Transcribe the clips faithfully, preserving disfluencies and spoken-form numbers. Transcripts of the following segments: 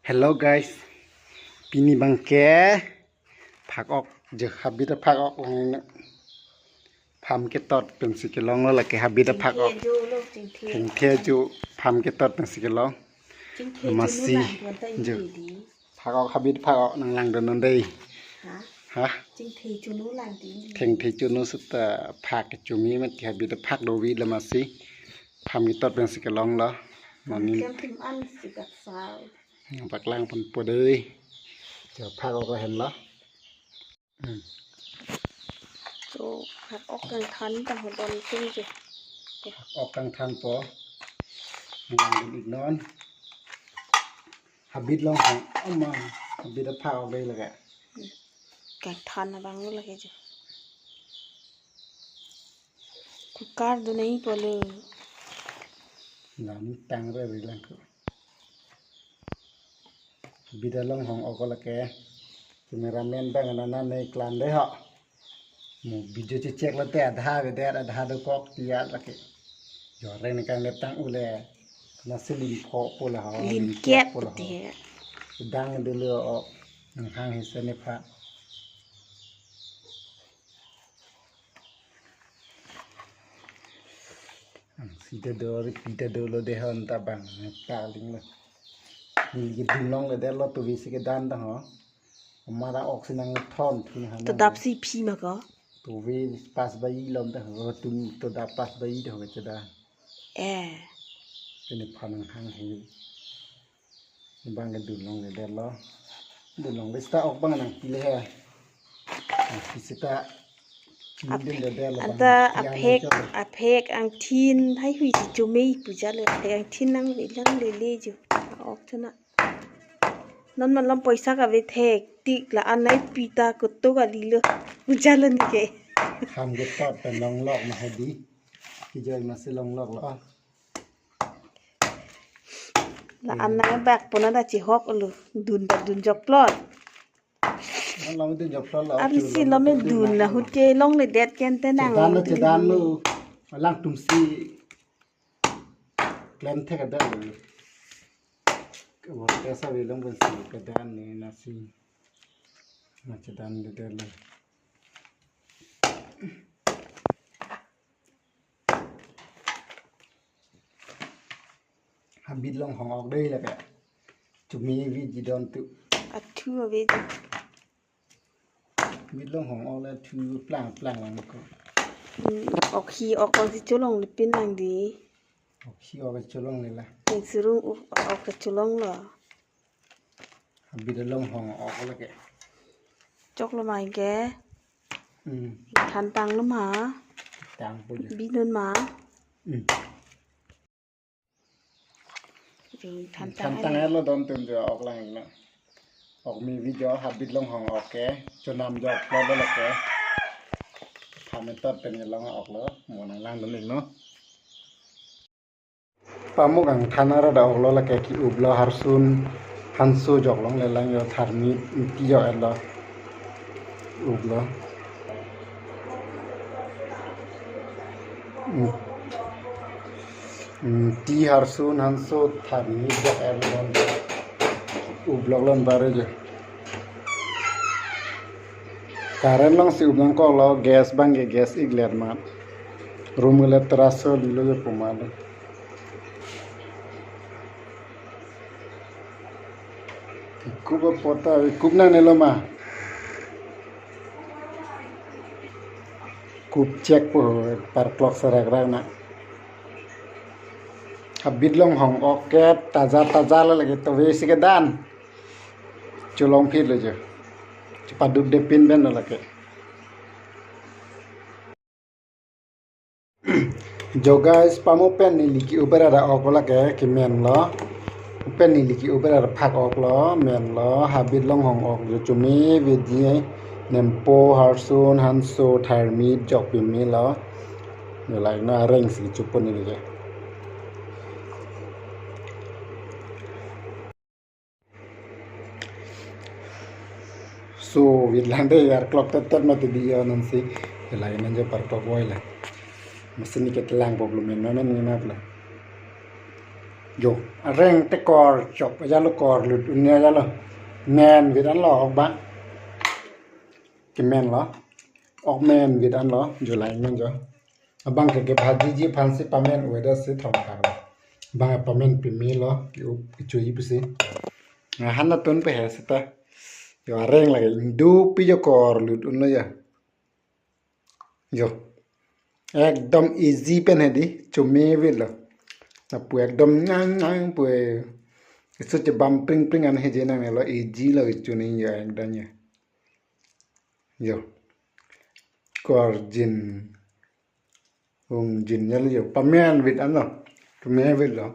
Hello guys, pini abangke phak-ok, je habit aphak-ok lang. Pham ketot pensi kelonglo lake habit aphak-ok. Chingthe ajo lo, chingthe. Chingthe ajo pham ketot pensi kelong. Chingthe ajo masi nu lang duan ta je. Ingti di. Phak-ok habit phak-ok nanglangdun non dei. Ha? Ha? Chingthe ajo nu lang di. Chingthe ajo nu seta phak kechumi mat ke habit aphak dovi la masi. Pham ketot pensi kelonglo. Non ni. Kem tim an si kaksal. Nangpaklang ponpo dei. Jo phak-ok henlo. Hmm. Jo phak-ok kangthan ta ho don sing jo. Phak-ok kangthanpo. Nang dun ik non. Habit longhong. Oma. Habit aphak-ok dei lake. Hmm. Kangthan abang lo lake jo. Kukar do nangpo le. Lam tangre ri lang ko. Habit alonghong-ok lake. Cameraman abang nana ne klan dei ho. Mo video chechek lote adha avedet, adha dokok tiya lake. Joreng ne kanglet tang-u le. Nasi lim pho po la ho. Lim kep po la ho. Dang dulu o. Nanghang hise nepha. Ang sida do, ri pida dolo dei hon ta abang, ta aling lo. Neli kedun longledetlo, tovi si kedan ta ho. Amara ok si nangthon thu na han. To dap si phi ma ko? Tovi pas baji lom ta ho, tum to dap pas baji ta ho kechedan. Eh. Kene phan nanghang he. Abang kedun longledetlo. Dun longle seta ok abang nangpi le he. Nangpi seta. Aphe-, dun ledetlo abang. Anta aphe-, aphe-ok angthin haihui si chomei pu jalo, aphe-ok angthin nangvelang lele jo. Ok chona. Non malom poisa kave thektik la anai pita kutuk alilo. Pu jalo neke. Pham ketot pen longlok ma hedi. Kijoi masi longloklo. La anai bak pona da chihok lo, dun ta dun joplot. Nang lam dun joplot lo. Abi si lome dun la hute longledet kente nang. Chedan lo, chedan lo. Alang tumsi klem thek ada lo. Kabo kesa belong pensi kedan ne nasi. Na chedan de de lo. Habit longhong-ok dei lake. Chumi vi jidon tu. Athu ave ji. Habit longhong-ok le thu plang plang lang ko. Hmm, ok hi ok si cholongle pin lang di. Ok hi ok cholongle la. Ning surung u ok cholonglo. Habit longhong-ok lake. Choklo ma ke. Hmm. Than tanglo ma. Tangpo jo. Bidun ma. Hmm. Than tang. Than tang lo don tum jo ok lang lo. Ok mi vi jo habit longhong-ok ke. Chonam jo ok lo lake. Pham ketot pen kelong-ok lo. Mo nanglangdun iknon. Pamuk angthan ara da-ok lo lake, ki-up lo harsun hanso jok longle lang jo, tharmit ingti jok-etlo. Up lo. Hmm. Hmm, ingti harsun hanso tharmit jok-etlo. Up lo lon bare jo. Current along si up nangkoklo, gas abangke gas iklet ma. Room le terrace lilo jo puma lo. Kup apot ta, kup nangnelo ma. Kup chek po, parklok serak rak na. Habit longhong-ok ke taja taja lo lake, tovi si kedan. Cholong phit lo jo. Chepaduk de pin pen lo lake. Jo guys, pamo pen neli ki-up ra da-ok lake, kemen lo. Pen neli ki-up ra da phak-ok lo, men lo, habit longhong-ok jo chumi vedi nempo harsun hanso tharmit jok pimi lo. Jo lai no areng si chupon neli ke. So, vit lang dei, arklok tet tet mati di yo nansi. Kelai nang jo parklok voi la. Masi ne ketelang problem men men ni map la. Jo, areng te kor chop ajalo, kor lut un-e ajalo. Men vit anlo ok bang. Kemen lo. Ok men vit anlo, jo, la-ik men jo. Abang ke kephaji ji aphansi pamen ueda si thom thar lo. Abang pamen pimi lo, ki-up kichuji pusi. Nga han natun pe he seta. Jo, areng lake ingdupi jo, kor lut unlo jo. Jo. Ekdom easy pen hedi, chome vit lo. Lapu ekdom nang nang pu e. Isu chebam pring pring an heje nangnelo, easy lo ichuni jo ekdom jo. Jo. Korjin. Ungjin jalo jo. Pamen vit anlo. Chome vit lo.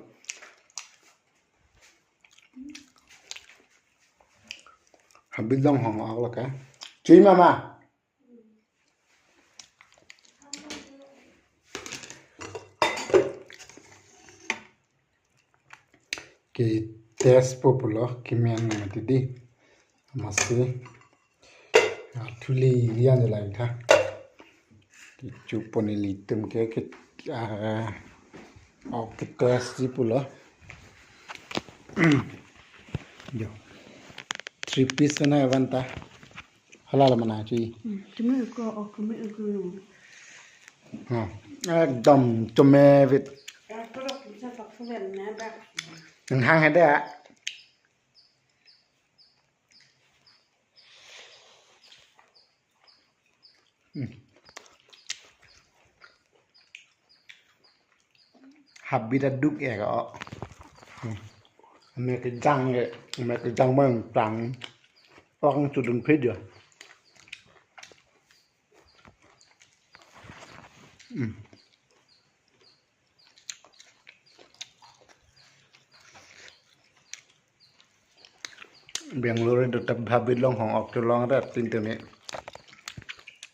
Habit longhong ok lo ka. Chui mama. Ke test po pulo, kemen mati di. Masi. Athuli lian je lai tha. Kechup pon ilitum ke, ke, ah, ok ke test ji pulo. Jo. Three piece na van ta. Hala la mana chui. Hmm, chumi ko, oh, chumi ko. Ha. Ekdom chome vit. Nang hang hede a. Hmm. Habit aduk ya ko. Hmm. Mek kejang ke, mek kejang bang tang. Orang sudun phe jo. Hmm. Bangalore do tap habit longhong ok cholong rat tin tene.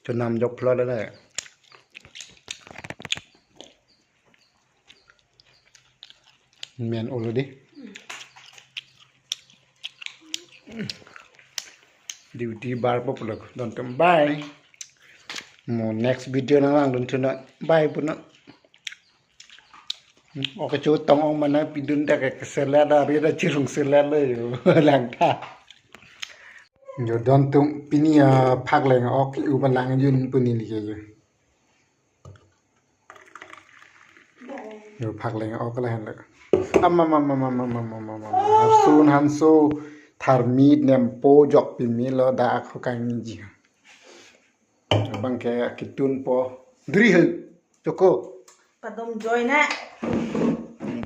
Chonam jok phlo da. Men already. Duty bar po pulo. Don tem bye. Mo next video nang langdun thunon. Bye punon. Hmm, ok, chutong ong mana pidun ta ke keselet da, ri da chirung selet lo jo. Lang tha. Jo, don tum pini aphak leng ok uba lang jun puni li ke jo. Jo, phak leng ok la hen lo. Ama, ama, ama, ama. Harsun hanso tharmit nempo jok pimi lo da ako kangji. Abang ke kitun po. Dri he. Joko. Padom joy na.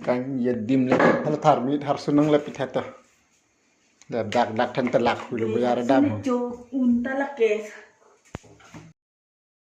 Kang yedim le. Hala tharmit harsun nang le pitha to. Da dak dak than talak hulu boyar dam. Cho unta la ke.